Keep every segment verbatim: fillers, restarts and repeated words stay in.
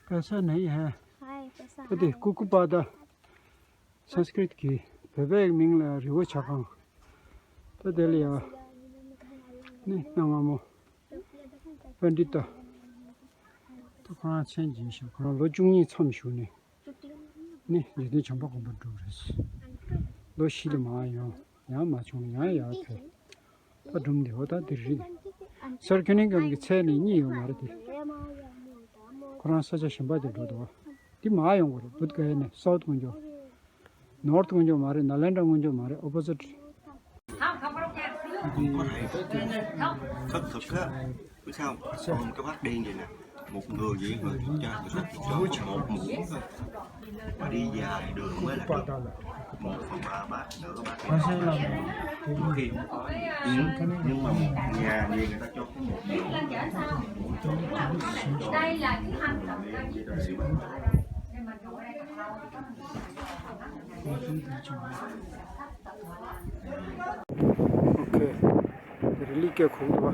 कैसा नहीं है। हाय, कैसा ད་དེ་हाय? ཀུ་ཀུ་པ་ད། སཾ་སྐྲྀཏ་གི་བོད་པའི་མིང་ལ་རི་བོ་བྱ་རྐང་། ད་དེ་ལ་ཡ། ནི་གནའ་སྔ་མོ། པཎྜི་ཏ། ད་ཁོ་རང་མཚན་བརྗེས་ཤག་ཁོ་རང་ལོ་བཅུ་གཉིས་མཚམས་བཞུགས་ནས། ནི་རྗེ་བཙུན་བྱམས་པ་མགོན་པོ་འགྲུབ་རེད། ལོ་བཞི་ལ་མར་ཡོང་། ཡང་མ་བྱུང་ཡང་ཡར་ཕེབས། ད་སྒྲུང་འདི་འོ་ད་འདི་རེད། སར་ཁུ་ནིང་སྒམ་གྱི་མཚན་ནི་གཉིས་ཡོད་མ་རེད་དེ། ཁོ་རང་ས་ཆ་གཞན་པ་དེ་འགྲོ་འདུག་འདི་མར་ཡོང་དགོས་རེད། བུད་ག་ཡ་ནས་སའུཐ་ཀུན་འཇོག་ནོརཐ་ཀུན་འཇོག་མ་རེད། ནཱ་ལེནྡྲ་ཀུན་འཇོག་མ་རེད། ཨོ་པོ་ཟིཊ། Khất thực á, sao không có bắt đi vậy nè? Một người vậy mà kiểm tra người ta kiểm tra có một mũi thôi. Mà đi dài đường mới là được. Một phần ba bát, nửa bát. Có khi không có. Ừ. Nhưng mà một nhà vậy người ta cho có một mũi. Đây là cái hầm tập. ཨོ་ཁེ། དེ་རི་ལི་སྐད་ཁུག་འདུག་པ།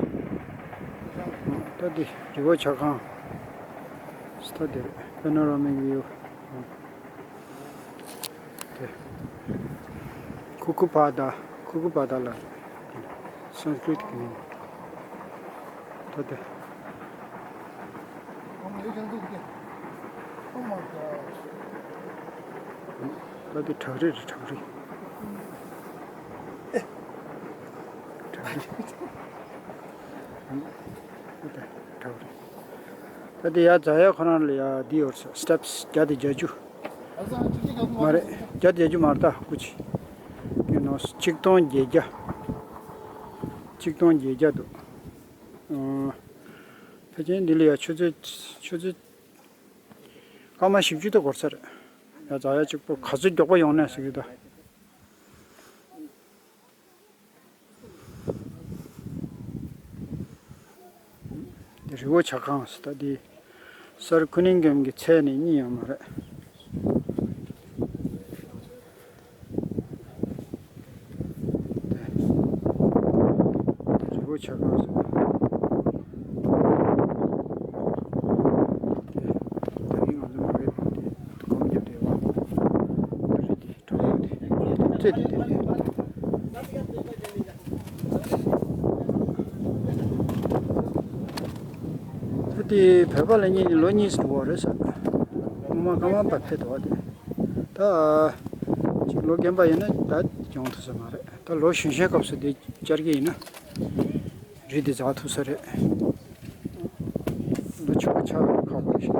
ད་འདི་རི་བོ་བྱ་རྐང་། ད་འདི་པེ་ནོ་ར་མིག་བིའུ། དེ། ཁུ་ཁུ་པ་ད། ཁུ་ཁུ་པ་ད་ལ། སཾ་སྐྲྀཏ་གི་མིང་། ད་དེ། ད་དེ་བྲག་རི་རེད། བྲག་རི། བྲག་རི། ད་དེ་བྲག་རི། ད་དེ་ཡར་འཛེག་ཡ་ཁོ་རང་ལ་ཡ་འདི་ཡོད་ས། སི་ཊེབ་སི་བརྒྱ་དང་བརྒྱད་ཅུ། མ་རེད། བརྒྱ་དང་བརྒྱད་ཅུ་མ་རེད་ད། ཀུ་ཅི། ཀྱི་ནོ་ཆིག་སྟོང་བརྒྱད་བརྒྱ། ཆིག་སྟོང་བརྒྱད་བརྒྱ་འདུག་ཨ། ཕལ་ཆེར་འདི་ལ་ཡ་ཆུ་ཚོད་ཆུ་ཚོད་སྐར་མ་བཞི་བཅུ་ད་འགོར་ས་རེད། ཡ་འཛེག་ཡ་གཅིག་པོ་ག་ཚོད་མགྱོགས་པོ་ཡོང་ནས་ཟེར་གི་ད། འདི་རི་བོ་བྱ་རྐང་ཟེར། ད་འདི་སར་ཁུ་ནིང་སྒམ་གྱི་མཚན་ནི་གཉིས་ཡོད་མ་རེད། འདི་རི་བོ་བྱ་རྐང་ཟེར། འདི་ད་རིང་ང་ཚོ་མ་རེད་འདི་སྒོམ་རྒྱབ་བསྡད་པ། རི་འདི། ད་དེ་བོད་པ་ལ་གཉིས་ནི་ལོ་གཉིས་སུ་འགྲོ་བ་རེད་ཟེར། སྔོན་མ་ཀ་མ་པ་ཕེབས་འདུག་པ་དེ། ད་ཅིག་ལོ་རྒན་པ་ཡིན་ན་ད་ཡོང་ཐུབ་ས་མ་རེད། ད་ལོ་གཞོན་གཞོན་སྐབས་སུ་དེ་བཅར་གྱི་ཡིན་ན་རི་འདི་འཛེག་ཐུབ་ས་རེད། ལོ་ཆུང་བ་ཆགས་ཁག་པོ་རེད།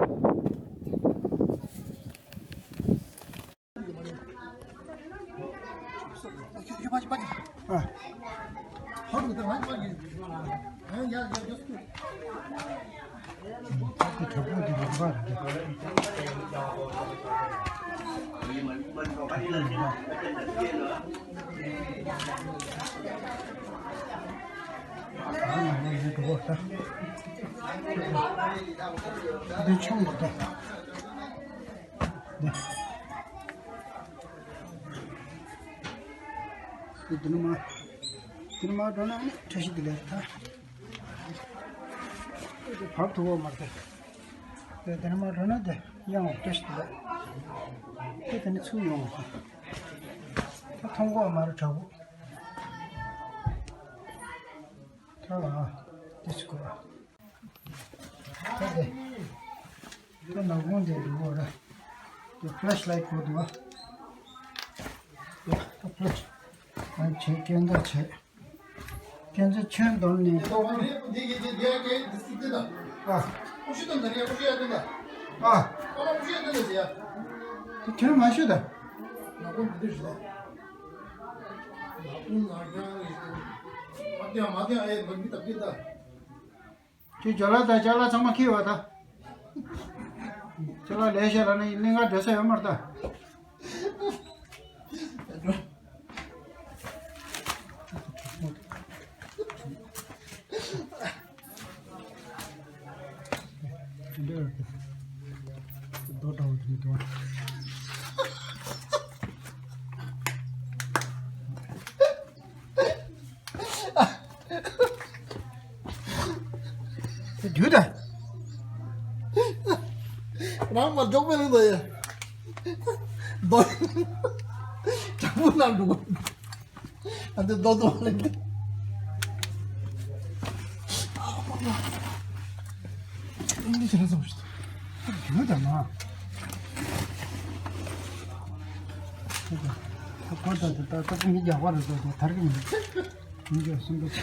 འདི་ཆུང་བ་དང་། འདི་ནི་མ། འདི་ནི་མ་འགྲོ་ན་ནི་བཀྲ་ཤིས་བདེ་ལེགས་ད། འདི་བབ་ཐུབ་པ་མ་རེད། འདི་ནི་མ་འགྲོ་ན་འདི་གཡང་བ་བཀྲ་ཤིས་བདེ་ལེགས། འདི་ནི་ཚུར་ཡོང་བ། ད་མཐོང་གོ་མ་རེད་དྲག་པོ། ད་ལ་འདི་ཚུར་གོ། ད་དེ། ད་ནག་ཁུང་དེ་འགྲོ་གོ་ར། དེ་ཕ་ལེཤ་ལའིཊ་གོ་འདུག་པ། དེ་ད་ཕ་ལེཤ་ལའིཊ་བྱས། སྐས་འཛེག་བྱས། སྐས་འཛེག་ཆེན་འདོན་ནས་ཏོག་ཙམ། ཨ། དེ་ཁྱེད་མ་ཤོད་ད། ཁྱོད་ཅ་ལག་དང་ཅ་ལག་ཚང་མ་ཁྱེར་བ་ད། ཅ་ལག་ལས་བྱེད་ལ་ནི་གླིང་ག་འགྲོ་ས་ཡོད་མ་རེད་ད། རྒྱུ་ད། རང་མ་འཇོག་པའི་ལུང་དོ་ཡ། དོ། དྲང་པོ་ན་འགྲོ། ཨ་འདི་རྡོ་རྡོ་ལེན་ཏེ། འདི་ཆ་ཚང་ཞིག་རྒྱུ་དང་མ། ཁོ་ད་ད་ད་ད་མི་རྒྱག་པ་རེད་ད་ད་དར་གི་མི་འདུག་མི་འཇོག་སུན་པོ་ཆེ།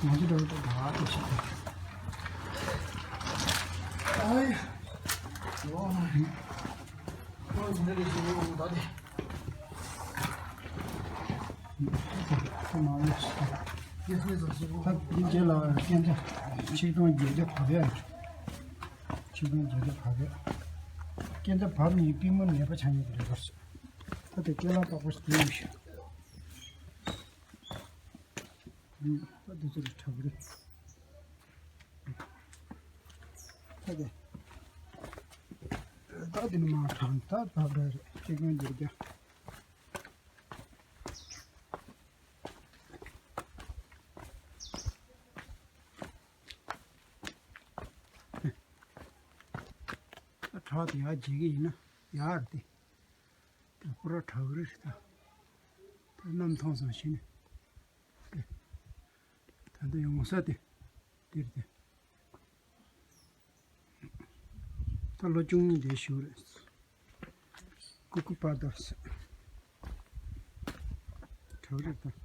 ང་ཚོ་འདྲ་བོ་ད་ད་ད་ཞིག་ཨ་ཡ། ད་འདི་རྗེས་ལ་སྐྱེལ་འདྲ་བ་ཞིག་ཆིག་སྟོང་བརྒྱད་བརྒྱ་བར་ཡ། ཆིག་སྟོང་བརྒྱད་བརྒྱ་བར་ཡ། སྐྱེལ་འདྲ་བར་ནི་པུས་མོ་ནད་པ་ཆགས་ཉེན་གྱི་རེད་པ། ད་དེ་སྐྱེལ་ལ་དག་པོ་ཞིག་ཡོད་ཤག་ད་འདི་ཚོ་ལ་དྲག་རེད། ད་དེ། ད་དེ་ནི་མ་དྲག་ད་བབ་ར་རེད། ཆིག་སྟོང་བརྒྱད་བརྒྱ། ད་དྲག་དེ་ཡར་འཇིག་གི་ཡིན་ན་ཡར་དེ། ད་པུ་ར་དྲག་རེད་ད། ད་གནམ་ཐང་སང་ཤི་ནས། ད་ལྟ་ཡོང་ས་དེ་འདིར་དེ། ད་ལོ་བཅུ་གཉིས་དེ་ཞུ་རེད། ཀུ་ཀུ་པ་དར་ས། དྲག་རེད་ད།